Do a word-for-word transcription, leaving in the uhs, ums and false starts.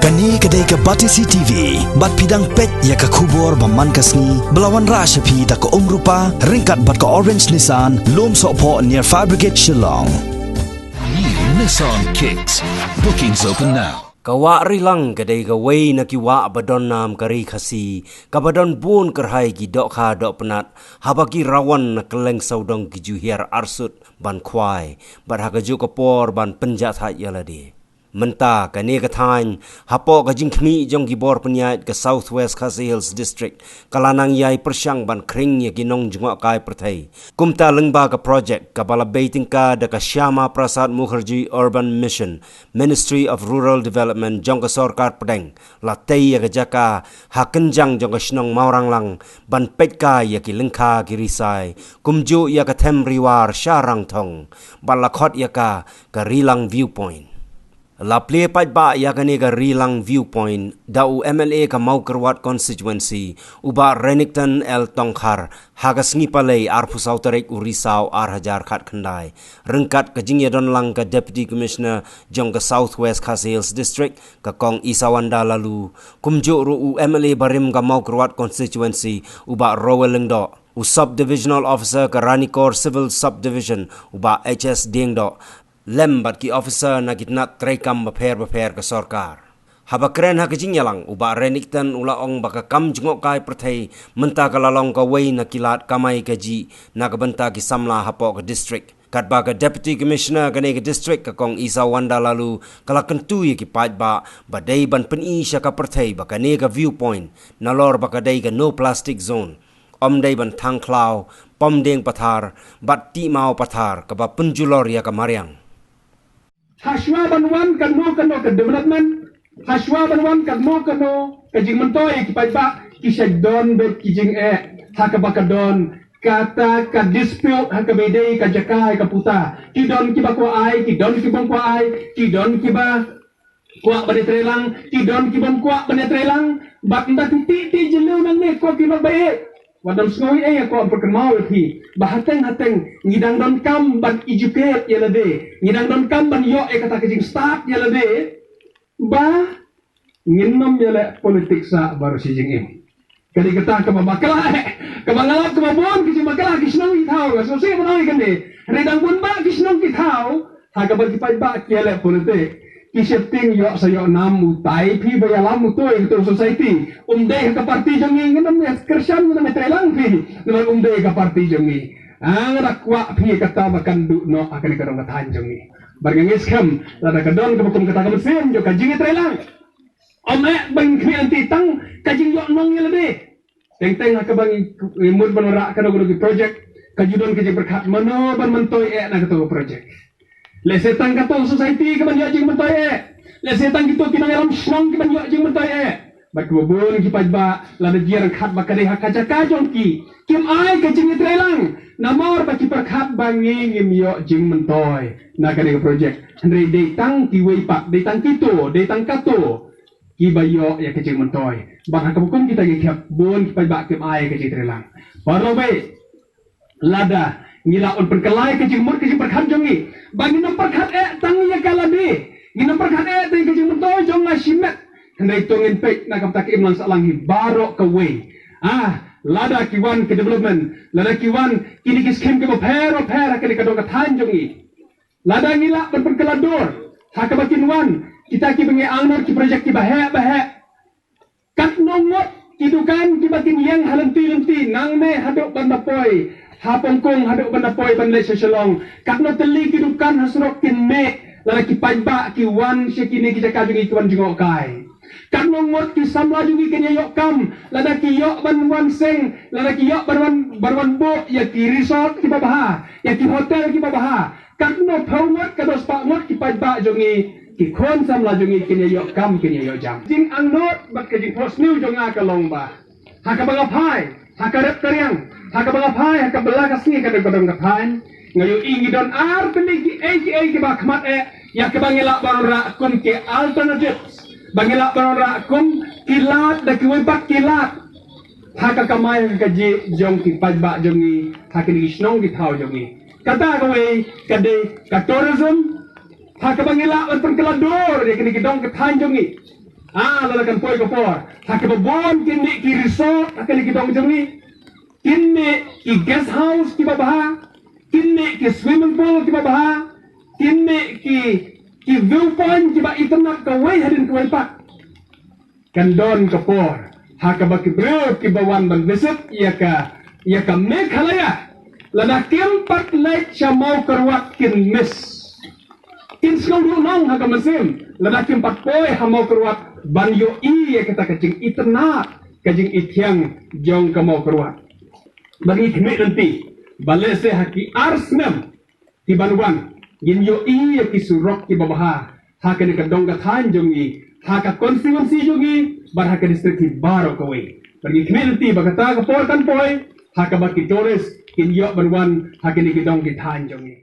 Kane ka dei ka Batesi T V, bad phi dang peit ïa ka khubor ba man ka sngi, ba la wanrah sha phi da ka Umrupa, ryngkat bad ka Orange Nissan, Lum Sohphoh near Fire Brigade Shillong. New Nissan Kicks. Bookings open now. Ka wah Rilang ka dei kawei na ki wah ba don nam ka ri Khasi, kaba don bun kyrhai ki dohkha dohpynat, haba ki rawan na kylleng sawdong ki ju hiar arsut ban khwai, bad ha kajuh ka por ban pynjahthait ïa lade. Mynta kane ka thaiñ, hapoh ka jingkhmih jong ki bor pynïaid ka South West Khasi Hills District, ka la nang ïai pyrshang ban khring ïa ki nongjngohkai pyrthei. Kumta lyngba ka projek kaba la bei tyngka da ka Shyama Prasad Mukherjee Urban Mission, Ministry of Rural Development jong ka Sorkar Pdeng, la tei ïa ka jaka ha kynjang jong ka shnong Mawranglang ban peit kai ïa ki lyngkha ki risai, kumjuh ïa ka Them Riwar sha Rangthong, bad la khot ïa ka ka Rilang Viewpoint. La plie paidbah ïa kane ka Rilang Viewpoint da u M L A ka Mawkyrwat Constituency, u Bah Renikton L Tongkhar, ha ka sngi Palei arphew saw tarik u Risaw ar hajar khatkhyndai, ryngkat ka jingïadon lang ka Deputy Commissioner jong ka South West Khasi Hills District, ka Kong Isawanda Laloo, kumjuh ruh u M L A barim ka Mawkyrwat Constituency, u Bah Rowell Lyngdoh, u Sub Divisional Officer ka Ranikor Civil Subdivision, u Bah H S Diengdoh, lem bad ki officer na ki tnat treikam bapher bapher ka sorkar. Haba kren ha ka jingïalang, u Bah Renikton u la ong ba ka kam jngohkai pyrthei mynta ka la long kawei na ki lad kamai kajih na ka bynta ki samla hapoh ka district. Katba ka Deputy Commissioner kane ka district, ka Kong Isawanda Laloo, ka la kyntu ïa ki paidbah ba dei ban pyni sha ka pyrthei ba kane ka Viewpoint, nalor ba ka dei ka No Plastic Zone, ym dei ban thang khlaw, pom dieng pathar, bad tih maw pathar kaba pynjulor ïa ka mariang. Hashwa ban wan kano kano ka development, hashwa ban wan kano kano ka jingmyntoi, ki paidbah ki shait don bad ki jingeh ha kaba ka don kata ka dispute ha kaba ïadei ka jaka ka puta. Ki don kiba kwah ai, ki don ki bym kwah ai, ki don kiba kwah ban ïatreilang, ki don ki bym kwah ban ïatreilang. Bad ynda ki tih tih jylliew nangne, ko ki long ba eh, wat dang sngew ei, ko ym pat kynmaw ïa phi ba hateng hateng ngi dang donkam ban educate ïa lade, ngi dang donkam ban ïoh ïa kata ka jingstad ïa lade, ba ngin nym ïaleh politics sa baroh shi jingim. Ka dei kata kaba bakla eh, kaba nga lap kaba bun ki jingbakla ki shnong ki thaw, nga sngewsih ban ong ïa kane. Hynrei dang bun bah ki shnong ki thaw ha kaba ki paidbah ki ïaleh politics. Ki sheptieng ïoh sa ïoh nam, utai phi ba ïalam uto ïa uto u society. Um dei ha ka party jong ngi, ngin nym ïa kyrshan, ngin nym ïatreilang phi, namar um dei ha ka party jong ngi. Ah, nga da kwah phi ïa kata ba kan duh noh ha kane ka dong ka thaiñ jong ngi. Bad nga ngeit skhem lada ka don kaba kum kata ka mynsiem jong ka jingïatreilang, ym eh ban khmih lynti tang ka jingïoh nong ïa lade. Teng teng ha kaba ngi mut ban wanrah kano kano ki project, ka ju don ka jingpyrkhat mano ban myntoi eh na kato ka project. Lehse tang kato ka society kaban ïoh jingmyntoi eh, lehse tang kito ki nongïalam shnong kiban ïoh jingmyntoi eh. Bad kiba bun ki paidbah lada jia ryngkat ba ka dei ha ka jaka jong ki, kim ai ka jingïatreilang namar ba ki pyrkhat ba ngi ngim ïoh jingmyntoi na kane ka project. Hynrei dei tang kiwei pat, dei tang kito, dei tang kato kiba ïoh ïa ka jingmyntoi. Bad ha kaba kum kita ki khep, bun ki paidbah kim ai ka jingtreilang. Paralok baieit, lada ngi lah ban pynkylla ïa ka jingmut ka jingpyrkhat jong ngi ba ngin ym pyrkhat eh tang ïa ka lade, ngin ym pyrkhat eh tang ïa ka jingmyntoi jong nga shimet, hynrei to ngin peit na ka bynta ka imlang sahlang hi baroh kawei. Ah, lada ki wan ki development, lada ki wan kine ki skim kiba pher bapher ha kane ka dong ka thaiñ jong ngi, lada ngi lah ban pynkylla dur ha kaba kin wan kita kiba ngi angnud ki project kiba heh ba heh, katno ngut ki dukan kiba kin ïeng ha lynti lynti, nangne haduh ban da poi ha Pongkung, haduh ban da poi ban leit sha Shillong? Katno tylli ki dukan ha surok kin mih lada ki paidbah ki wan sha kine ki jaka jong ngi ki wan jngohkai? Katno ngut ki samla jong ngi kin ïa ïoh kam lada ki ïoh ban wan seng, lada ki ïoh ban wan, ban wan buh ïa ki resort kiba bha, ïa ki hotel kiba bha? Katno phew ngut, katno spah ngut ki paidbah jong ngi, ki khun samla jong ngi kin ïa ïoh kam, kin ïa ïoh jam? Jingangnud bad ka jingphohsniew jong nga ka long ba ha kaba nga phai ha ka rep ka riang, ha kaba nga phai ha ka bylla ka sngi ka dong ka dong ka thaiñ, nga ïohi ngi don ar tylli kiei kiei kiba khmat eh ïa kaba ngi lah ban wanrah kum ki alternatives, ba ngi lah ban wanrah kum ki lad da kiwei pat ki lad ha ka kamai ha ka kajih jong ki paidbah jong ngi ha kine ki shnong ki thaw jong ngi. Kata kawei ka dei ka tourism ha kaba ngi lah ban pynkylla dur ïa kine ki dong ka thaiñ jong ngi. Ah, lada kan poi ka por ha kaba bun kin mih ki resort ha kine ki dong jong ngi, kin mih ki guest house kiba bha, kin mih ki swimming pool kiba bha, kin mih ki ki viewpoint kiba itynnad kawei hadien kawei pat. Kan don ka por ha kaba ki briew kiba wan ban visit ïa ka ïa ka Meghalaya, lada kim pat leit sha Mawkyrwat kin miss. Kin sngewduh nong ha ka mynsiem lada kim pat poi ha Mawkyrwat ban ïohi ïa kata ka jingitynnad, ka jingithiang jong ka Mawkyrwat. Bad ngi khmih lynti ba lehse ha ki ar snem ki ban wan, ngin ïohi ïa ki surok kiba bha ha kane ka dong ka thaiñ jong ngi, ha ka constituency jong ngi, bad ha ka district hi baroh kawei. Bad ngi khmih lynti ba kata ka por kan poi ha kaba ki tourist kin ïoh ban wan ha kine ki dong ki thaiñ jong ngi.